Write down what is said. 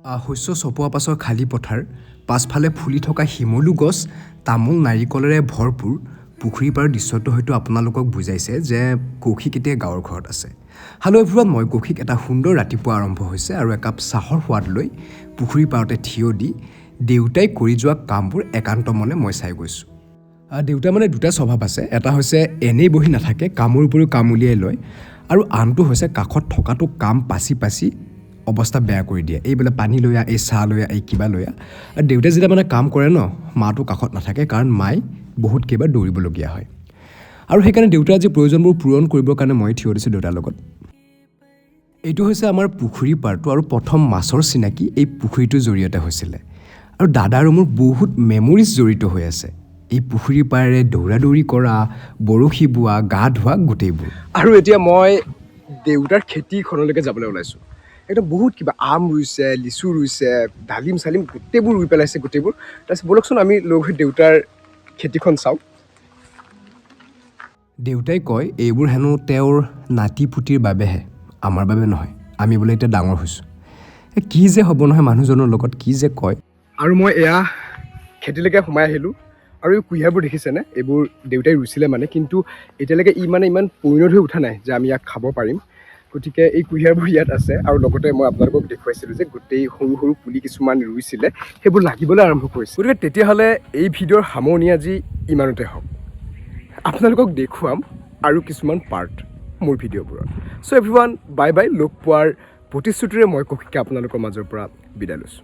শস্য চপোৱা পাছৰ খালী পথাৰ, পাছফালে ফুলি থকা শিমলু গছ, তামোল নাৰিকলেৰে ভৰপূৰ পুখুৰী পাৰৰ দৃশ্যটো হয়তো আপোনালোকক বুজাইছে যে কৌশিক এতিয়া গাঁৱৰ ঘৰত আছে। হেল্ল' এভৰিৱান, মই কৌশিক। এটা সুন্দৰ ৰাতিপুৱা আৰম্ভ হৈছে আৰু একাপ চাহৰ সোৱাদ লৈ পুখুৰী পাৰতে থিয় দি দেউতাই কৰি যোৱা কামবোৰ একান্ত মনে মই চাই গৈছোঁ। দেউতাৰ মানে দুটা স্বভাৱ আছে। এটা হৈছে এনেই বহি নাথাকে, কামৰ উপৰিও কাম উলিয়াই লয় আৰু আনটো হৈছে কাষত থকাটো কাম পাচি পাচি অৱস্থা বেয়া কৰি দিয়ে। এই বোলে পানী লৈ আহ, এই চাহ লৈ আহ, এই কিবা লৈ আহ। আৰু দেউতাই যেতিয়া মানে কাম কৰে ন, মাটো কাষত নাথাকে, কাৰণ মায়ে বহুত কেইবাৰ দৌৰিবলগীয়া হয় আৰু সেইকাৰণে দেউতাৰ আজি প্ৰয়োজনবোৰ পূৰণ কৰিবৰ কাৰণে মই থিয় দিছোঁ দেউতাৰ লগত। এইটো হৈছে আমাৰ পুখুৰী পাৰটো আৰু প্ৰথম মাছৰ চিনাকি এই পুখুৰীটোৰ জৰিয়তে হৈছিলে আৰু দাদা আৰু মোৰ বহুত মেমৰিজ জড়িত হৈ আছে এই পুখুৰী পাৰেৰে দৌৰা দৌৰি কৰা, বৰশী বোৱা, গা ধোৱা, গোটেইবোৰ। আৰু এতিয়া মই দেউতাৰ খেতিখনলৈকে যাবলৈ ওলাইছোঁ। একদম বহুত কিবা আম ৰুইছে, লিচু ৰুইছে, ডালিম চালিম গোটেইবোৰ ৰুই পেলাইছে গোটেইবোৰ। তাৰপিছত ব'লকচোন, আমি লগ হৈ দেউতাৰ খেতিখন চাওঁ। দেউতাই কয় এইবোৰ হেনো তেওঁৰ নাতি পুতিৰ বাবেহে, আমাৰ বাবে নহয়। আমি বোলে এতিয়া ডাঙৰ হৈছোঁ। কি যে হ'ব নহয় মানুহজনৰ লগত, কি যে কয়। আৰু মই এয়া খেতিলৈকে সোমাই আহিলোঁ আৰু এই কুঁহিয়াৰবোৰ দেখিছেনে? এইবোৰ দেউতাই ৰুইছিলে মানে, কিন্তু এতিয়ালৈকে ই মানে ইমান পৰিণত হৈ উঠা নাই যে আমি ইয়াক খাব পাৰিম। গতিকে এই কুঁহিয়াৰবোৰ ইয়াত আছে আৰু লগতে মই আপোনালোকক দেখুৱাইছিলোঁ যে গোটেই সৰু সৰু পুলি কিছুমান ৰুইছিলে, সেইবোৰ লাগিবলৈ আৰম্ভ কৰিছে। গতিকে তেতিয়াহ'লে এই ভিডিঅ'ৰ সামৰণি আজি ইমানতে হওক। আপোনালোকক দেখুৱাম আৰু কিছুমান পাৰ্ট মোৰ ভিডিঅ'বোৰত। চ' এভৰিৱান, বাই বাই। লগ পোৱাৰ প্ৰতিশ্ৰুতিৰে মই কৌশিকে আপোনালোকৰ মাজৰ পৰা বিদায় লৈছোঁ।